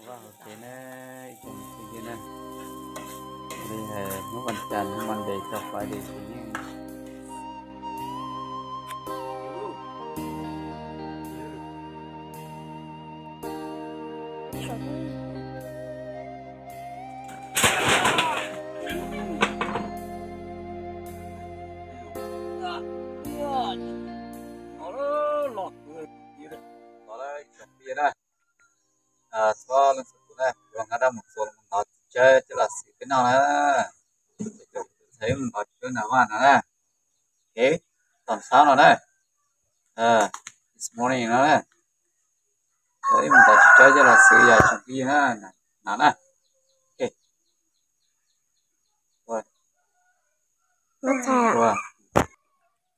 Vaj hauv tsev na, ib tsoom phooj ywg na, li hais hnub vas cas hnub Monday txog Friday ces yeej Txhua leej txhua tus na, kuv nqa rau mus txuas los ntov txiv tsawb coj los xwm peb noj na. Ces tus ntxhais wb mus ntov txiv tsawb nram vaj no na. Tom ntxhab no na, this morning no na, wb mus ntov txiv tsawb coj los xwm yom tsoom phooj ywg na, na na. Tsoom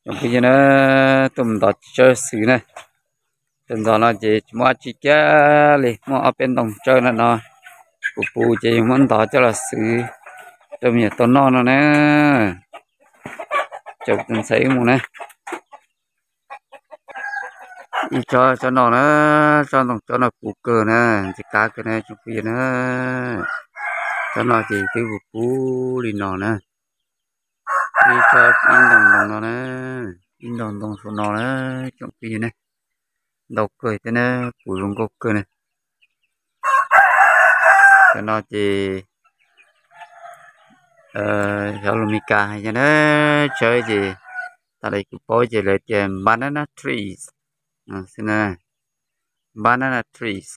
phooj ywg na, tuaj mus ntov txiv tsawb xwm na. Tus ntxhais no ces tsis muaj dab tsi kiag li, muaj ob peb ntoo tsawb no no, puv puv ces yus muab ntov coj los xwm rau me nyuam tau noj no na. Coj tus ntxhais wb mus na. Ib tsob tsob no na, tsob ntoo tsob no puv kawg na, ntxim qab kawg na tsoom phooj ywg na. Tsob no ces twb puv puv li no na. Ib tsob ib ntoo ntoo no na, ib ntoo ntoo saum no na, tsoom phooj ywg na. Ntau kawg thiab na, puv zoo nkauj kawg na. Cov no ces xyov lus Meskas hais yog na, tsawb ces tas li kuv paub ces lawv tias banana trees xwb na, banana trees.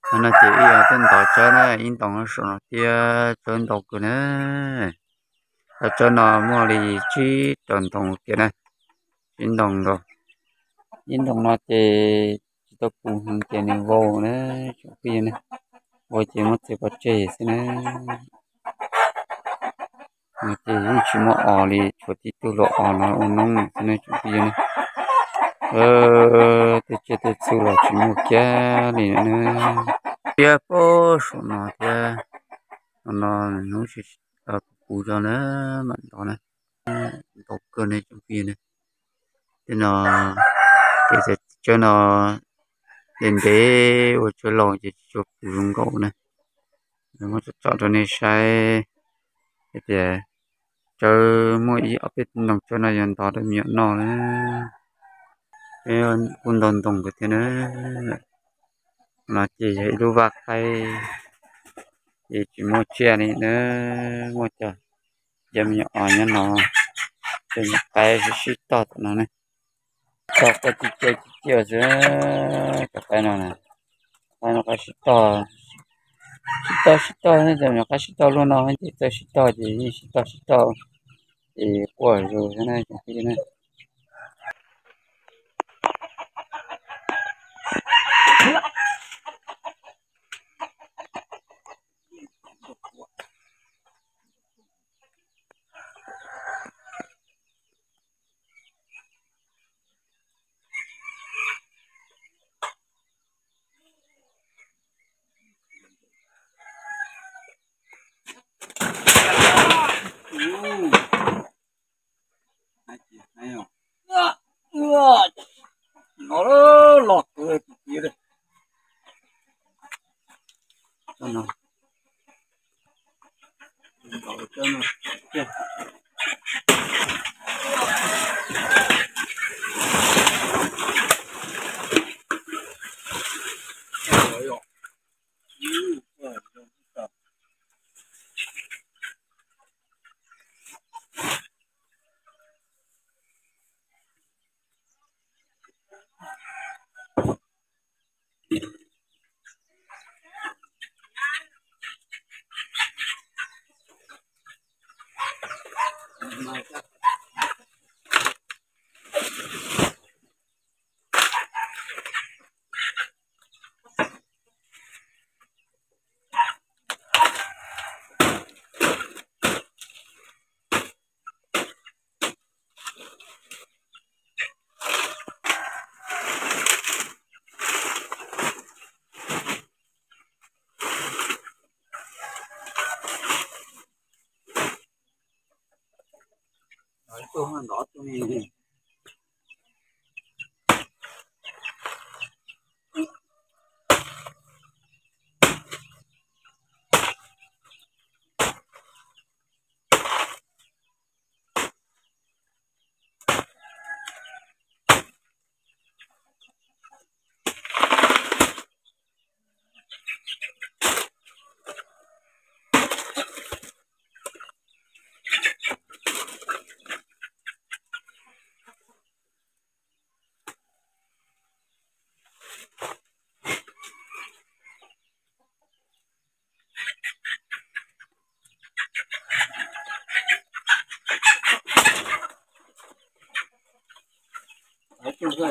Qhov no ces ib yam tuaj ntov tsawb na, ib ntoo saum no thiab tsawb ntau kawg na. Cov tsawb no muaj li tsib rau ntoo kiag na, tsib ntoo nkaus. Ib ntoo no ces tsis tau puv heev ces nws vau na, tsoom phooj ywg na, vau ces muab txiav pov tseg xwb na. Ces yeej tsis muaj os li, tshuav tib tug luag os no ua noob xwb na tsoom phooj ywg na. Tej tsiaj tej txhu los tsis muaj kiag li na. Thiab pob saum no thiab, no hnub puv puv zog na, mam ntov na. Ntau kawg ne tsoom phooj ywg na. Tej no, tej txiv tsawb no ntev ntev ua tsawb laus ces tsis tshua puv zoo nkauj na. Muab tsom tsom rau nej saib hais tias tsawb muaj ib ob peb ntoo tsawb no yog ntov rau me nyuam noj na. Peb kuj ntau ntoo kawg thiab na. No ces yog ib lub vaj qaib, ces tsis muaj tsiaj li na, muaj cov cov me nyuam os nyob no, cov me nyuam qaib sib sib tog tom no ne. Tog qaib ci ciaj ci ciaj xwb, cov qaib no na, qaib no qaib sib tog, sib tog sib tog ne, cov me nyuam qaib sib tog luaj no ces txawj sib tog ces yeej sib tog sib tog, ces quaj zus xwb na tsoom phooj ywg na. Koj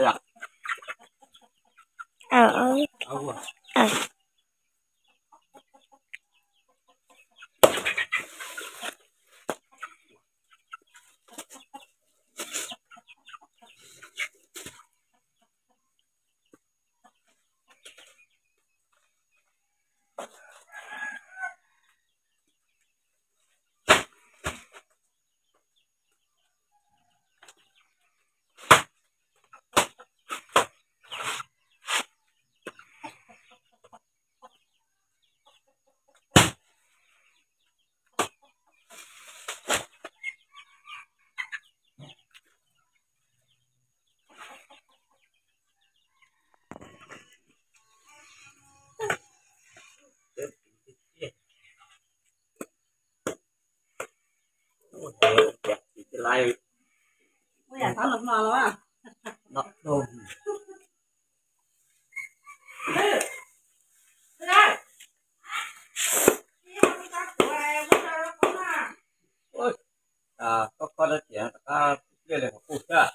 koj da tias rov qab pliaj li qhov qub xwb.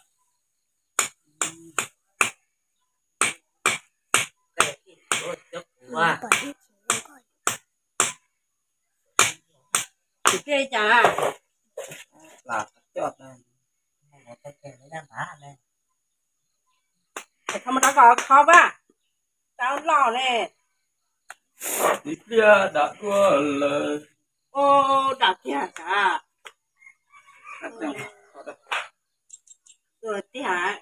Tus pliaj li cas? Lam coj, tau mus rau kom khov vaj, tau loj ne. Tus pliaj dam dua lawm. Ô, dam kiag sav. Tus tiag.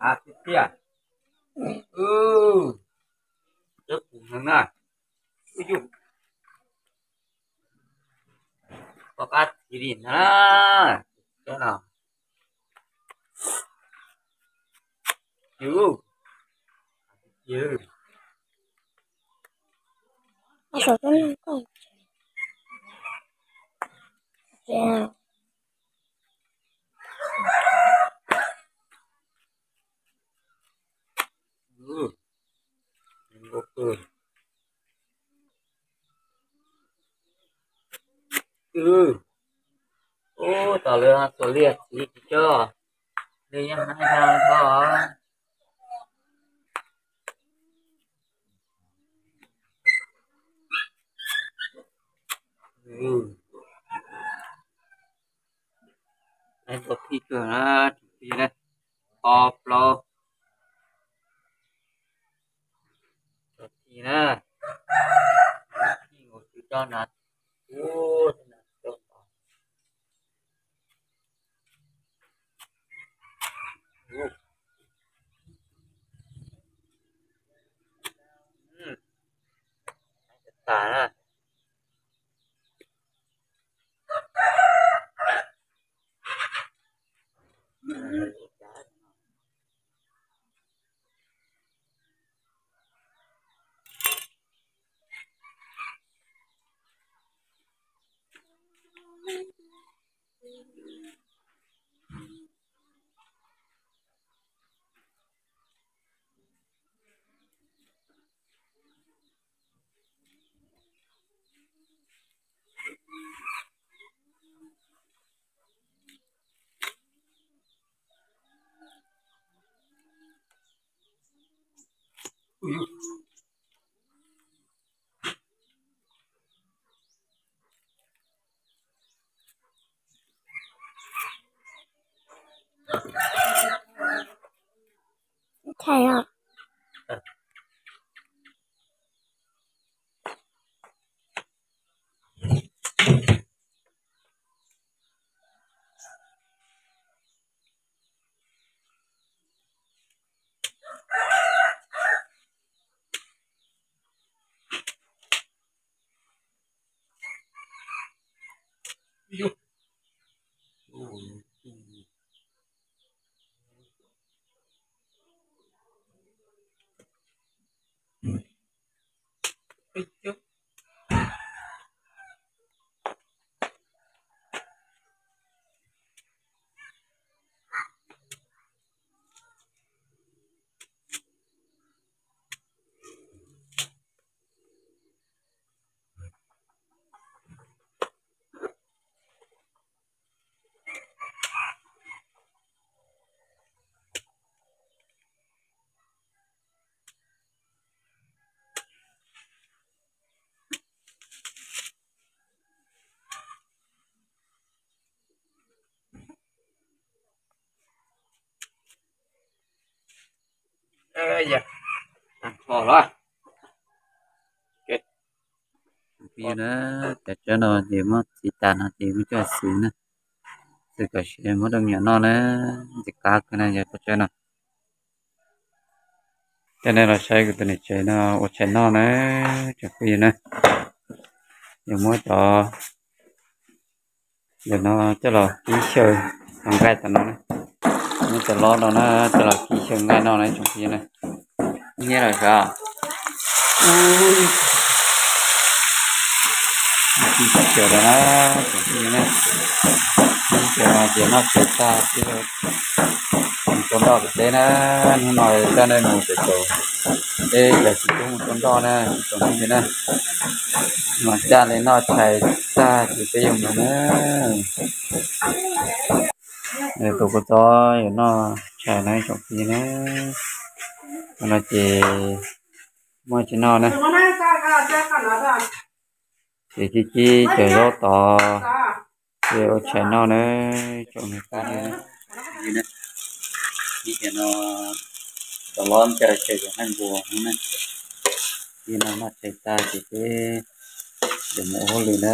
Av tiag tiag. Cov pum heev na. Ub yug. Poj qab txiv li ntag na. Cov no. Yus. Yus. Ub, tom lawv tuam liaj txiv tsis coj, li yeej hais tag nrho. Tus thib tuag na, tus thib na, ob plaub, tus thib na, thib nkaus tsis tso na, ub, tas na. Phooj ywg na, cov tsawb no ces muab txiav tas no ces muab coj xwb na, xwb kom siav muab rau me nyuam noj na. Ntxim qab kawg na yog cov tsawb no. Coj nej los saib kuv tus niam tsev no ua tshais noj na, tsoom phooj ywg na. Yuav muab cov ntawm no coj los kib xyaw nqaij tom no na. Muab cov lob no na coj los kib xyaw nqaij noj na tsoom phooj ywg na. Nyiab los sav. Kib xyaw lawm na tsoom phooj ywg na. Kib xyaw no ces noj tshais tag ces mus tua nroj pem teb na. Hnub no coj nej mus pem teb, cov txiv tub mus tua nroj na tsoom phooj ywg na. Mas coj nej noj tshais tag ces peb yuav mus na. Tus kuv txob yuav noj tshais na tsoom phooj ywg na. No ces muaj tsis noj na. Ces kib kib cov zaub tod ces ua tshais noj na tsoom phooj ywg na. Kib cov no, cov lob ncaws ces cov nqaij npua na. Kib no noj tshais tag ces peb yuav mus ua hauj lwm na.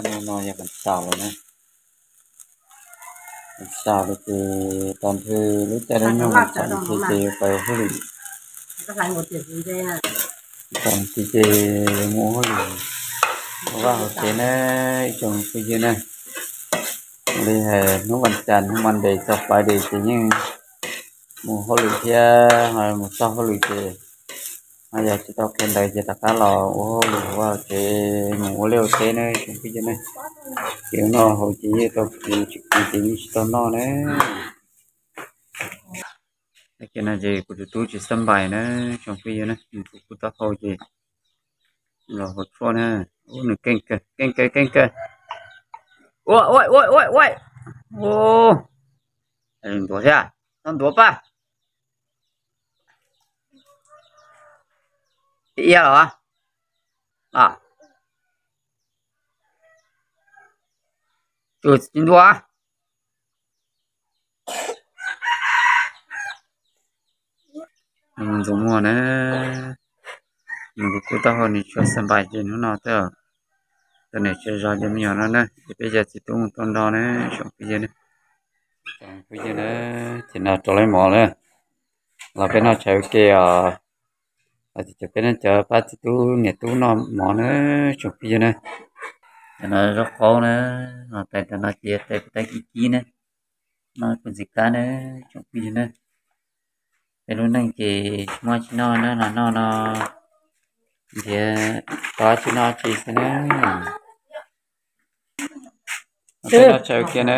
Hnub no yog vas xaum lawm na. Vas xaum lawm ces tos nthwv lub caij lub nyoog vas xaum ces ces yuav pais ua hauj lwm. Tos nthwv ces yuav mus ua hauj lwm hauv vaj hauv tsev na ib tsoom phooj ywg na. Li hais hnub vas xaum hnub Monday txog Friday ces yeej mus hauj lwm thiab, ho mus txog hauj lwm ces ho yog tsis tau qhia ntawv ces rov qab los ua hauj lwm hauv vaj hauv tsev, mus ua liaj ua teb na tsoom phooj ywg na. Ces no hauv ces yeej tau kiv tsis kiv ces yeej tsis tau noj na. Ces no ces kuv tus tub tsis xab npais na tsoom phooj ywg na, nws tus kub taub hau ces los hauv tshuaj na. Ub, nws keej kawg keej kawg keej kawg. Ua ua ua ua ua. Ntuav thiab, txhob ntuav pab. Ia los, tus tsis ntuav. Ntxuav muag na, nws kuj taub hau nws tsis xab npais ces hnub no twb tau niam tsis zog ces me nyuam no na ces peb cov txiv tub mus tua nroj na tsoom phooj ywg na. Tsoom phooj ywg na, ces no rau lawv mov lawm, los peb noj tshais ua ke os. Ces peb noj cov pab txiv tub niam tub noj mov na tsoom phooj ywg na. Cov no zaub qaub na, los tais tas no ces tais kuv tais kib kib na, no kuv ntxim qab na tsoom phooj ywg na. Peb lub neej ces tsis muaj tsis noj na, los noj no ntiav tau tsis noj tsis xwb na. Peb noj tshais ua ke na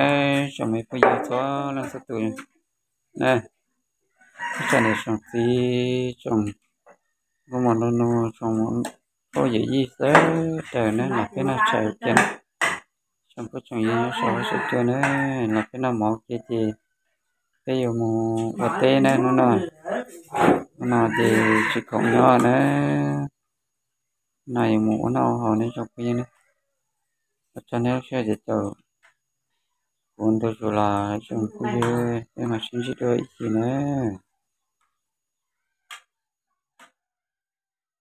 tsoom me phooj ywg txhua leej txhua tus na, tsoom niam tsoom txiv, tsoom nkauj muam nraug nus, tsoom phooj ywg yij xwb tawm na, los peb noj tshais ua ke na. Tsoom phooj tsoom ywg nyob saum huab saum cua na, los peb noj mov ua ke ces peb yuav mus ua teb na hnub no. Hnub no ces tsis khoom nyob na, no yuav mus ua noj ua haus ne tsoom phooj ywg na. Ua tsaug nej lub sij hawm caum kuv ntu zus los tsoom phooj ywg, peb mam sib ntsib dua ib chim na.